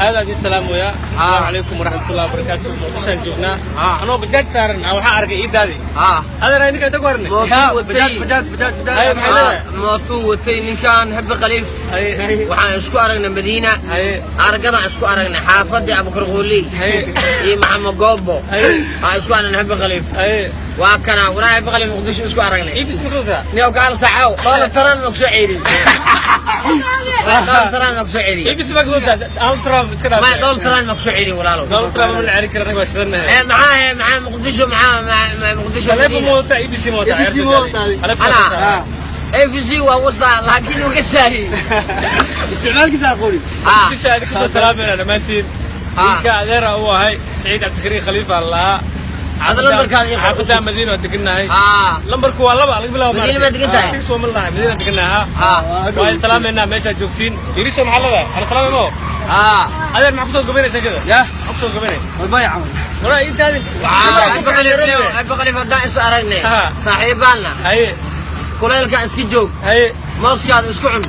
Aad aad ii salaamoyaa. Asalaamu calaykum waraxmatullahi wabarakaatu. Muqdishaan joognaa. Anoo bajaaj saaran waxaa arkay iidaadi. Adeer, ninka inta ku harnay. Mootuu watay ninkan Habi Khaliif. Waxaan isku aragnay Madiina. Argadaan isku aragnay xaafadii Abukar Quuli iyo Maxamed Goobo. Aan isku aragnay Habi Khaliif. Waa kana waraa Habi Khaliif, Muqdisho isku aragnay. Ibis ma niyow kaal saxaw, Donald Trump ma kusoo ceyriyey? Donald Trump ma kusoo ceyriyey? Ibis ma kuwadataa? Donald Trump iska dhaaf. Ma Donald Trump ma kusoo ceyriyey, walaalow? Donald Trump ma la cerin kara, anaga waa shidanahay. Maxaa maxaa Muqdisho, maxaa Muqdisho? Taleefon ma wadataa? EVC ma wadataa? EVC ma wadataa? Ana EVC waa wataa, laakiin uu ka saahiyey. Isticmaalkiisa aqooni. Muqdisho aad kusoo salaamayna dhammaantiin. Ninka adeera uu ahay Saciid Cabdikariin Khaliif aan lahaa. Hada lambarkaada ii qor. Xaafadda Madiina waa degannahay. Lambarku waa 2 laga bilaabo. Madiina ma degan tahay? 6 waa ma lahay, Madiina degannahay. Waa salaamaynaa meeshaad joogtiin. Iriso maxaa leedahay? Ana salaamay. Adeer, maxaa kusoo gabaynay sheekada? Ya. Maxaa kusoo gabaynay? Walbay camal. Waraa intaadin. Habi Khaliif haddaan is aragnay saaxiibaanna, kuleylka iska joog, mooskaada isku cun.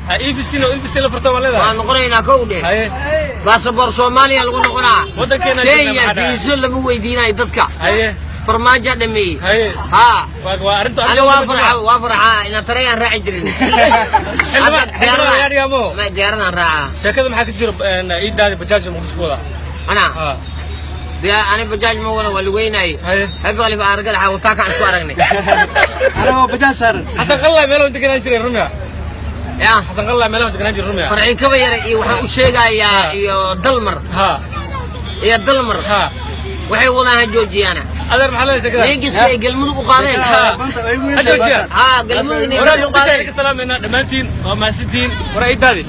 EVC no EVC la furto waa leedahay. Waan noqonaynaa kow dhe. Baasaboor Soomaaliya lagu noqonaa. Waddankeena. Kenya fiiso lama weydiinayo dadka. Farmaajo dhameeyey. Waa arrintu. Ani waa farxa, waa farxaa inaan tarayaan raaci jirin. Xildhibaan. Diyaaradaan raacaa. Sheekada maxaa ka jiro iidaadi bajaaj Muqdisho ku wada? Ana ani bajaaj ma wada, waa lugeynaaye. Habi Khaliif argada xawataaka isku aragnay. Anagoo bajaaj saaran. Xasan Qallaa meelo deganaan jiray, rumiya? Ya. Xasan Qallaa meelo deganaan jiray, rumiya? Farci kaba yara iyo waxaan u sheegayaa iyo Dalmar iyo Dalmar waxay wadaan ha joojiyaana. Adeer, maxaa leedahay sheekada? Ninkiska ay Galmudug u qaadeen. Ha joojiya. Galmudug inay Waraa u Muqdisho qaadeen. ka salaamayna dhammaantiin, waa mahadsantihiin. Waraa iidaadi.